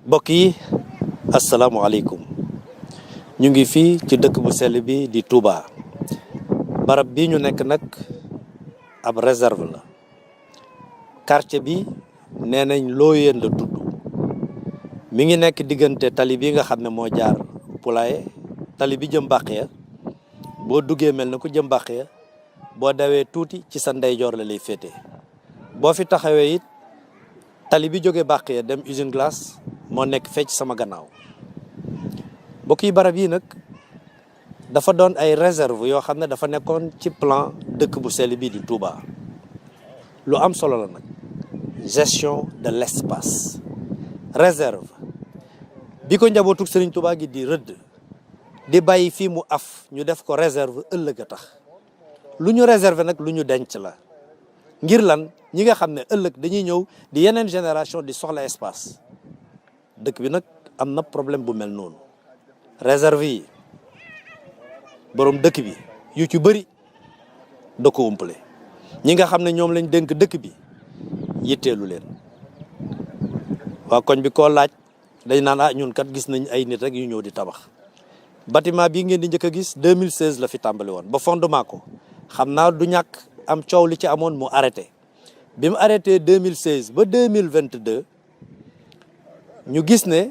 mbokk yi asalaamaaleykum ñu ngi fii ci dëkk bu sell bi di Touba barab bi ñu nekk nag ab réserve la quartier bi nee nañ Looyeen la tudd mi ngi nekk diggante tali bi nga xam ne moo jaar Poulaye tali bi jëm Baxiya boo duggee mel na ku jëm Baxiya boo dawee tuuti ci sa ndeyjoor la lay féete boo fi taxawee it tali bi jógee Baxiya dem usine glace moo nekk fecc sama gannaaw mbokk yi barab yi nag dafa doon ay réserve yoo xam ne dafa nekkoon ci plan dëkk bu sell bii di Touba lu am solo la nag gestion de l'espace réserve bi ko njabootug Serigne Touba gi di rëdd di bàyyi fii mu af ñu def ko réserve ëllëg a tax lu ñu réserver nag lu ñu denc la ngir lan ñi nga xam ne ëllëg dañuy ñëw di yeneen génération di soxla espace dëkk bi nag am na problème bu mel noonu réserve yi borom dëkk bi yu ci bëri da ko umpale ñi nga xam ne ñoom lañ dénk dëkk bi yitteelu leen waa koñ bi koo laaj dañ naan ñun kat gis nañ ay nit rek yu ñëw di tabax bâtiment bii ngeen di njëkk a gis 2016 la fi tàmbali woon ba fondement ko xam naa du ñàkk am coow li ci amoon mu arrêté bi mu arrêté 2016 ba 2022 ñu gis ne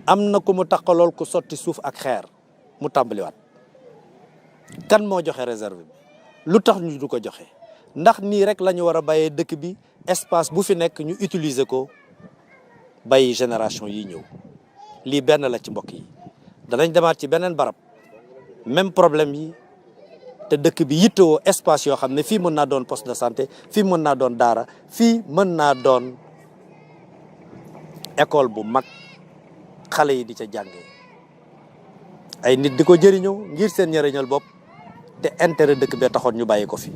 am na ku mu taqalool ku sotti suuf ak xeer mu tàmbaliwaat kan moo joxe réserve bi lu tax ñu du ko joxe ndax nii rek la ñu war a bàyyee dëkk bi espace bu fi nekk ñu utiliser ko bàyyi génération yi ñëw lii benn la ci mbokk yi danañ demaat ci beneen barab même problème yi te dëkk bi yittewoo espace yoo xam ne fii mën naa doon poste de santé fii mën naa doon daara fii mën naa doon école bu mag xale yi di ca jàngee ay nit di ko jëriñoo ngir seen njëriñal bopp te intérêt dëkk bee taxoon ñu bàyyi ko fi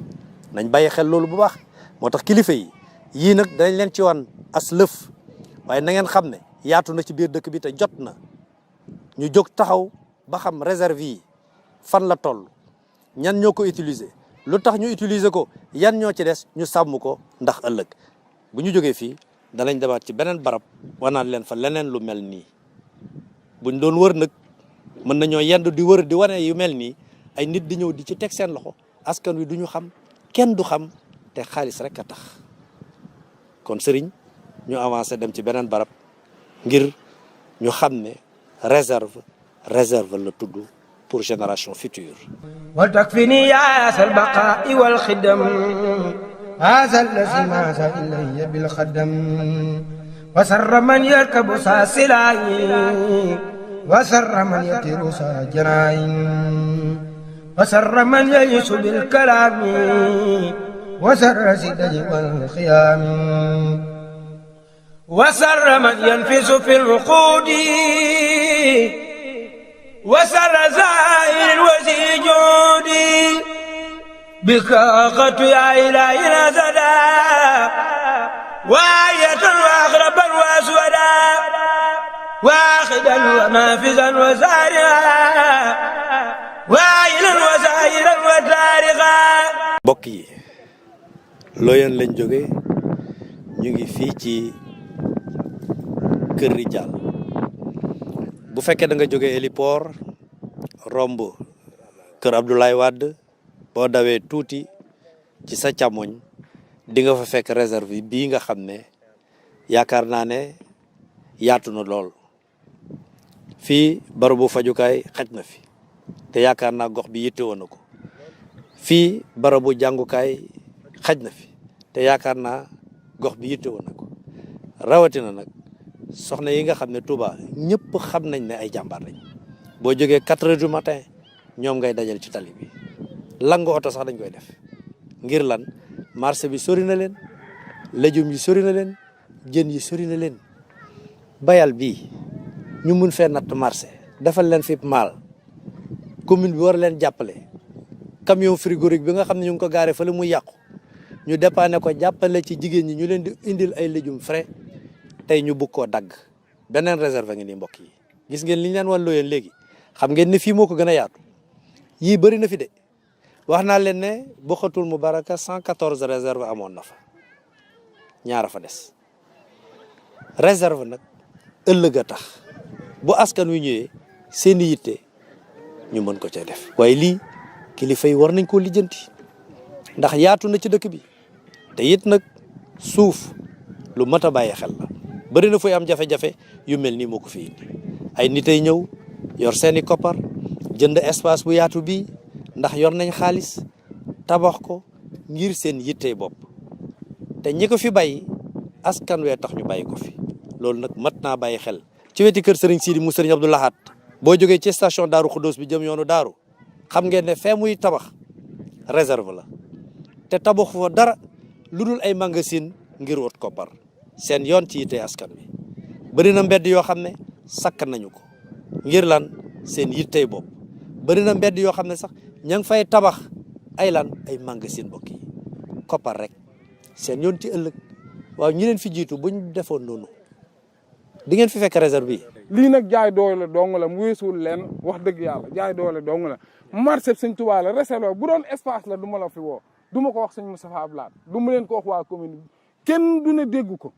nañ bàyyi xel loolu bu baax moo tax kilifa yi yii nag danañ leen ci wan as lëf waaye na ngeen xam ne yaatu na ci biir dëkk bi te jot na ñu jóg taxaw ba xam réserve yi fan la toll ñan ñoo ko utiliser lu tax ñu utiliser ko yan ñoo ci des ñu sàmm ko ndax ëllëg bu ñu jógee fii danañ demaat ci beneen barab wanaan leen fa leneen lu mel nii buñ doon wër nag mën nañoo yendu di wër di wane yu mel nii ay nit di ñëw di ci teg seen loxo askan wi duñu xam kenn du xam te xaalis rek a tax kon sëriñ ñu avancé dem ci beneen barab ngir ñu xam ne réserve la tudd pour génération future wal takfini ya asal baqa'i wal khidam هذا الذي ماذا إلي بالخدم وسر من يركب ساسلاي وسر من يطير ساجراي وسر من يعيش بالكلام وسر سدج والخيام وسر من ينفس في الوقود وسر زائر وزيجود بك أخذت يا إلهي نزدا وآية وأغربا وأسودا واخدا ونافذا وزارعا وآيلا وزائرا وتارغا mbokk yi Looyeen lañ jóge ñu ngi fii ci Kër Rijaal bu fekkee da nga jóge héliport romb Kër Abdoulaye Wade boo dawee tuuti ci sa càmmoñ di nga fa fekk réserve bii nga xam ne yaakaar naa ne yaatu na lool fii barabu fajukaay xaj na fi te yaakaar naa gox bi yitte woon na ko fii barabu jàngukaay xaj na fi te yaakaar naa gox bi yitte woon na ko rawatina nag soxna yi nga xam ne Touba ñëpp xam nañ ne ay jàmbaar lañ boo jógee 4 heures du matin ñoom ngay dajal ci tali bi langu oto sax dañ koy def ngir lan marché bi sori na leen légumes yi sori na leen jën yi sori na leen bayal bii ñu mun fee natt marché defal leen fi maal commune bi war leen jàppale camion frigorifique bi nga xam ne ñu ngi ko gaare fële muy yàqu ñu dépanné ko jàppale ci jigéen ñi ñu leen di indil ay légumes frais tey ñu bugg koo dagg beneen réserve ngi nii mbokk yi gis ngeen li ñu leen wan Looyeen léegi xam ngeen ne fii moo ko gën a yaatu yii bëri na fi de wax naa leen ne Bokhatul Moubaraka 114 réserve amoon na fa ñaara fa des réserve nag ëllëg a tax bu askan wi ñëwee seeni yitte ñu mën ko cay def waaye lii kilifa yi war nañ koo lijjanti ndax yaatu na ci dëkk bi te it nag suuf lu mat a bàyyi xel la bëri na fay am jafe-jafe yu mel nii moo ko fi indi ay nit ay ñëw yor seeni koppar jënd espace bu yaatu bii ndax yor nañ xaalis tabax ko ngir seen yittey bopp te ñi ko fi bàyyi askan wee tax ñu bàyyi ko fi loolu nag mat naa bàyyi xel ci weti kër Serigne Sidi mu Serigne Abdou Lahad boo jógee ci station Daaru Xuddoos bi jëm yoonu Daaru xam ngeen ne fee muy tabax réserve la te tabaxu fa dara lu dul ay magasin ngir wut koppar seen yoon ci yitte askan wi bëri na mbedd yoo xam ne sakk nañu ko ngir lan seen yittey bopp bëri na mbedd yoo xam ne sax ña ngi fay tabax ay lan ay magasin mbokk yi koppar rek seen yoon ci ëllëg waaw ñi leen fi jiitu buñ defoon noonu di ngeen fi fekk réserve bi. lii nag jaay doole dong la mu weesuwul leen wax dëgg yàlla jaay doole dong la marché Sëñ Tuubaa la réserve bu doon espace la du ma la fi woo du ma ko wax sëñ Moustapha Ablaye du ma leen ko wax waa commune bi kenn du ne dégg ko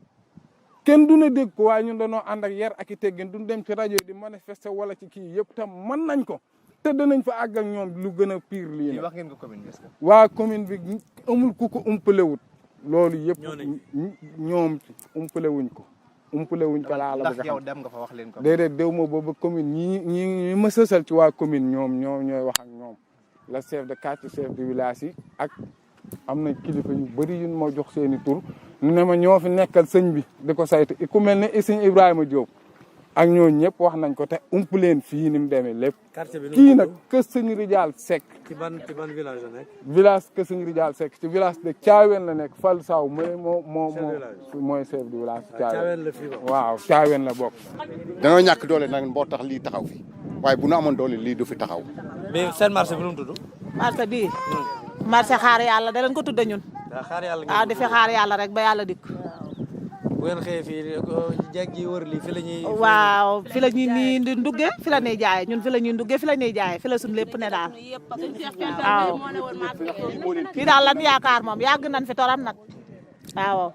kenn du ne dégg ko waaye ñun dañoo ànd ak yar ak i teggin duñ dem ci rajo yi di manifester wala ci kii yëpp tam mën nañ ko te danañ fa àgg ak ñoom lu gën a pire lii nag. wax ngeen ko commune bi est-ce que. waa commune bi amul ku ko umpalewut loolu yëpp ñoom umpalewuñ ko. umpalewuñ ko laa la bëgg a xam ndax yow dem nga fa wax leen ko. déedéet déw ma booba commune ñi ma sësal ci waa commune ñoom ñooy wax ak ñoom la chef de quartier chef de village yi ak am na kilifa yu bëri yu ma jox seeni tur ne ma ñoo fi nekkal sëñ bi di ko saytu ku mel ne sëñ Ibrahima Diop ak ñooñu ñëpp wax nañ ko te ump leen fii ni mu demee lépp. kii nag kër sëñ Rijaal Seck. ci ban village la nekk. village kër sëñ Rijaal Seck ci village de Thiawène la nekk Fall Saw mooy chef de village. Thiawène la fii waaw Thiawène la bokk. dañoo ñàkk doole nag boo tax lii taxaw fi waaye bu nu amoon doole lii du fi taxaw. mais seen marché bi nu mu tudd. marché bii. marché xaar yàlla da leen ko tudde ñun. xaar yàlla waaw di fi xaar yàlla rek ba yàlla dikk. bu ngeen xëyee fii jeeg ji wër lii fi la ñuy. waaw fi la ñuy nii nduggee fi la ñuy jaayee ñun fi la ñuy nduggee fi la ñuy jaayee fi la suñu lépp ne daal. waaw fii daal lan yaakaar moom yàgg nañ fi toram nag waaw.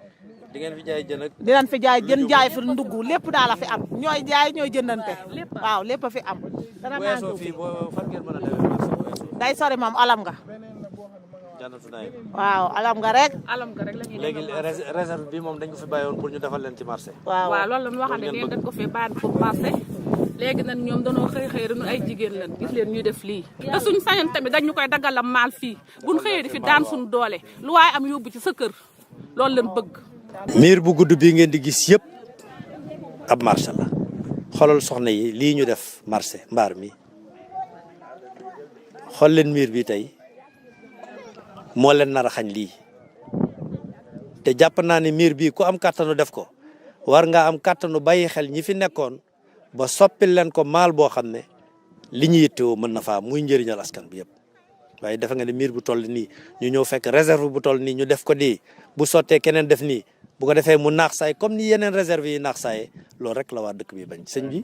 di ngeen fi jaay jën ak. dinañ fi jaay jën jaay fi ndugg lépp daal a fi am ñooy jaay ñooy jëndante waaw lépp a fi am. dana bu weesoo fii boo fan ngeen mën a demee marché bu weesoo. day sori moom alam nga. jànnatu naay. waaw alam nga rek. alam nga rek la ñuy léegi réserve bi moom dañ ko fi bàyyoon pour ñu defal leen ci marché. waaw loolu la ñu waxoon ne dañ ko fi bàyyi pour marché léegi nag ñoom dañoo xëy dañu ay jigéen lañ gis leen ñuy def lii te suñ sañoon tamit dañ ñu koy daggalam maal fii buñ xëyee di fi daan suñu doole lu waaye am yóbbu ci sa kër loolu lañ bëgg. miir bu gudd bii ngeen di gis yëpp ab marché la xoolal soxna yi lii ñu def marché mbaar mi xool leen miir bi tey moo leen nar a xañ lii te jàpp naa ne miir bii ku am kàttanu def ko war nga am kàttanu bàyyi xel ñi fi nekkoon ba soppil leen ko maal boo xam ne li ñu yittewoo mën na faa muy njëriñal askan bi yëpp waaye dafa nga ne miir bu toll nii ñu ñëw fekk réserve bu toll nii ñu def ko nii bu sottee keneen def nii bu ko defee mu naax saay comme ni yeneen réserve yi naax saayee loolu rek la waa dëkk bi bañ sëñ bi.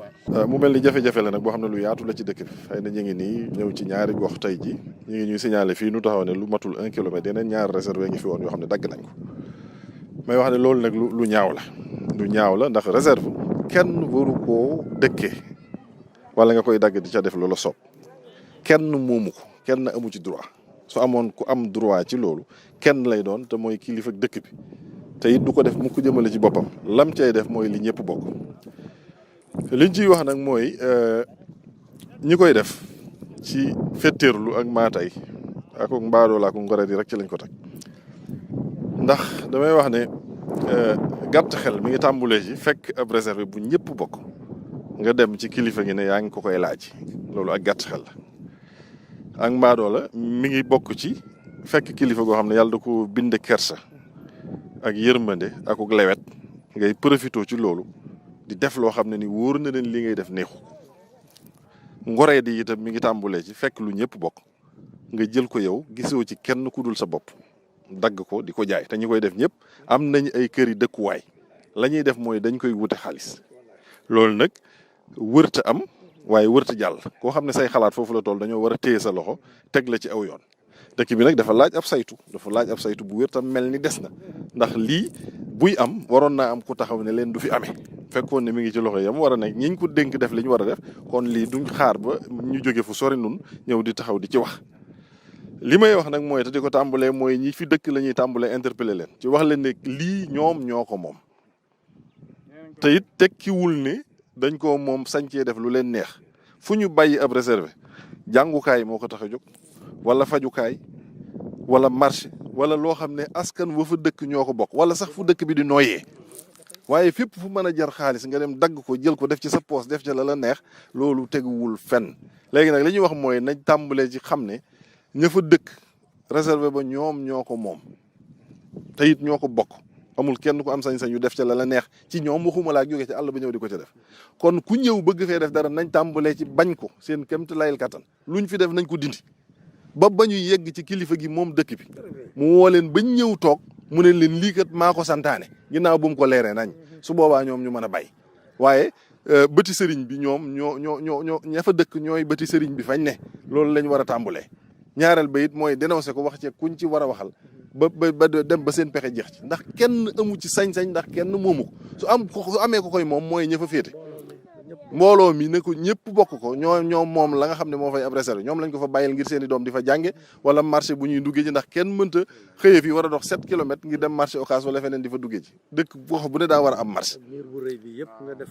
mu mel ni jafe-jafe la nag boo xam ne lu yaatu la ci dëkk bi xëy na ñu ngi nii ñëw ci ñaari gox tey ji ñu ngi ñuy signalé fii nu taxaw ne lu matul 1 kilomètre yeneen ñaari réserve ngi fi woon yoo xam ne dagg nañ ko may wax ne loolu nag lu ñaaw la lu ñaaw la ndax réserve kenn waru koo dëkkee wala nga koy dagg di ca def loola soob kenn moomu ko kenn amu ci droit su amoon ku am droit ci loolu kenn lay doon te mooy kilifa dëkk bi te it du ko def mu ko jëmale ci boppam lam cay def mooy li ñëpp bokk liñ ciy wax nag mooy ñi koy def ci fetteerlu ak maatay ak mbaadoola ak ngore di rek ci lañ ko teg ndax damay wax ne gàtt xel mi ngi tàmbulee ci fekk ab réserve bu ñëpp bokk nga dem ci kilifa gi ne yaa ngi ko koy laaj loolu ak gàtt xel la ak mbaadoola mi ngi bokk ci fekk kilifa goo xam ne yàlla da ko binde kersa ak yërmande ak lewet ngay profité ci loolu di def loo xam ne ni wóor na leen li ngay def neexu ngoree di itam mi ngi tàmbulee ci fekk lu ñëpp bokk nga jël ko yow gisoo ci kenn ku dul sa bopp dagg ko di ko jaay te ñi koy def ñëpp am nañ ay kër yi dëkkuwaay la ñuy def mooy dañ koy wute xaalis loolu nag wërta am waaye wërta jàll koo xam ne say xalaat foofu la toll dañoo war a téye sa loxo teg la ci aw yoon dëkk bi nag dafa laaj ab saytu bu wér tam mel ni des na ndax lii buy am waroon naa am ku taxaw ne leen du fi amee fekkoon ne mi ngi ci loxo yam war a nekk ñiñ ko dénk def li ñu war a def kon lii duñ xaar ba ñu jóge fu sori nun ñëw di taxaw di ci wax. li may wax nag mooy te di ko tàmbalee mooy ñi fi dëkk la ñuy tàmbalee interpeller leen ci wax leen ne lii ñoom ñoo ko moom te it tekkiwul ne dañ ko moom sañcee def lu leen neex fu ñu bàyyi ab réservé jàngukaay moo ko tax a jóg wala fajukaay wala marché wala loo xam ne askan wa fa dëkk ñoo ko bokk wala sax fu dëkk bi di nooyee waaye fépp fu mën a jar xaalis nga dem dagg ko jël ko def ci sa poos def ci la neex loolu teguwul fenn léegi nag li ñuy wax mooy nañ tàmbalee ci xam ne ña fa dëkk réservé ba ñoom ñoo ko moom te it ñoo ko bokk amul kenn ku am sañ-sañ yu def ca la neex ci ñoom waxuma laa jóge ci àll ba ñëw di ko ca def kon ku ñëw bëgg fee def dara nañ tàmbalee ci bañ ko seen kémtu layil kattan luñ fi def nañ ko dindi ba ñu yegg ci kilifa gi moom dëkk bi mu woo leen bañ ñëw toog mu ne leen lii kat maa ko santaane ginnaaw bu mu ko leeree nañ su boobaa ñoom ñu mën a bay waaye bëti sëriñ bi ñoom ñoo ña fa dëkk ñooy bëti sëriñ bi fañ ne loolu lañ war a tàmbalee ñaareel ba it mooy dénoncé ko wax ci kuñ ci war a waxal ba dem ba seen pexe jeex ci ndax kenn amu ci sañ-sañ ndax kenn moomu ko su amee ko koy moom mooy ña fa féete mbooloo mi ne ko ñëpp bokk ko ñoom moom la nga xam ne moo fay ab réserve ñoom lañ ko fa bàyyil ngir seen i doom di fa jànge wala marché bu ñuy duggee ji ndax kenn mënta xëyee fi war a dox 7 kilomètres ngir dem marché Ocass wala feneen di fa duggee ji dëkk gox bu ne daa war a am marché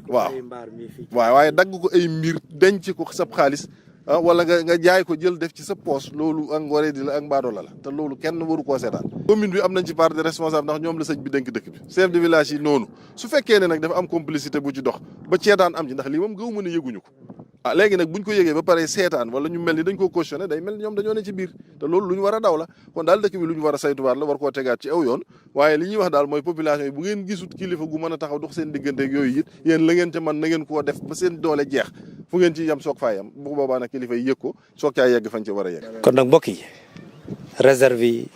waaw waaye dagg ko ay mbir denc ko sab xaalis wala nga jaay ko jël def ci sa poche loolu ak ngoree di la ak mbaadola la te loolu kenn waru koo seetaan commune bi am nañ ci part de responsable ndax ñoom la sëñ bi dénk dëkk bi chef de village yi noonu su fekkee ne nag dafa am complicité bu ci dox ba seetaan am ci ndax lii moom gëw mën a yëguñu ko léegi nag buñ ko yëgee ba pare seetaan wala ñu mel ni dañ koo cautionné day mel ni ñoom dañoo ne ci biir te loolu lu ñu war a daw la kon daal dëkk bi lu ñu war a saytuwaat la war koo tegaat ci aw yoon waaye li ñuy wax daal mooy population yi bu ngeen gisut kilifa gu mën a taxaw dox seen digganteeg yooyu it yéen la ngeen ca mën na ngeen koo def ba seen doole jeex fu ngeen ci yam soog faa yam bu boobaa nag kilifa yi yëg ko soog caa yegg fañ ci war a yegg. kon nag mbokk yi réserve yi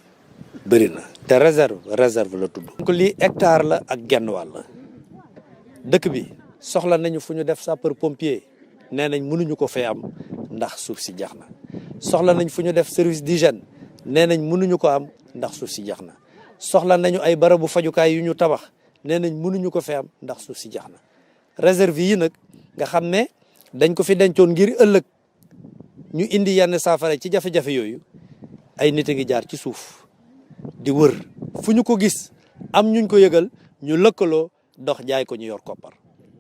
bëri na te réserve la tudd. donc lii hectare la ak genn wàll dëkk bi soxla nañu fu ñu def sapeur pompier nee nañ mënuñu ko fee am ndax suuf si jax na soxla nañ fu ñu def service d'hygiène nee nañ mënuñu ko am ndax suuf si jax na soxla nañu ay barabu fajukaay yu ñu tabax nee nañ mënuñu ko fee am ndax suuf si jax na réserve yi nag nga xam ne dañ ko fi dencoon ngir ëllëg ñu indi yenn saafara ci jafe-jafe yooyu ay nit a ngi jaar ci suuf di wër fu ñu ko gis am ñuñ ko yëgal ñu lëkkaloo dox jaay ko ñu yor koppar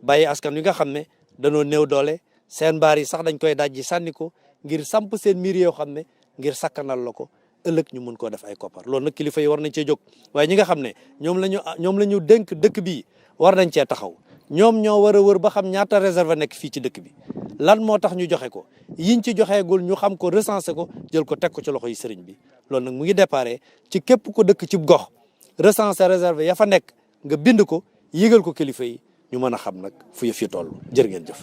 bàyyi askan wi nga xam ne danoo néew doole seen mbaar yi sax dañ koy dajji sànni ko ngir samp seen miir yoo xam ne ngir sakkanal la ko ëllëg ñu mun koo def ay koppar loolu nag kilifa yi war nañ cee jóg waaye ñi nga xam ne ñoom la ñu dénk dëkk bii war nañ cee taxaw ñoom ñoo war a wër ba xam ñaata réserve nekk fii ci dëkk bi lan moo tax ñu joxe ko yiñ ci joxeegul ñu xam ko recensé ko jël ko teg ko ci loxo yi sëriñ bi loolu nag mu ngi déparé ci képp ko dëkk ci gox recensé réserve ya fa nekk nga bind ko yëgal ko kilifa yi ñu mën a xam nag fu yëf yi toll jërë ngeen jëf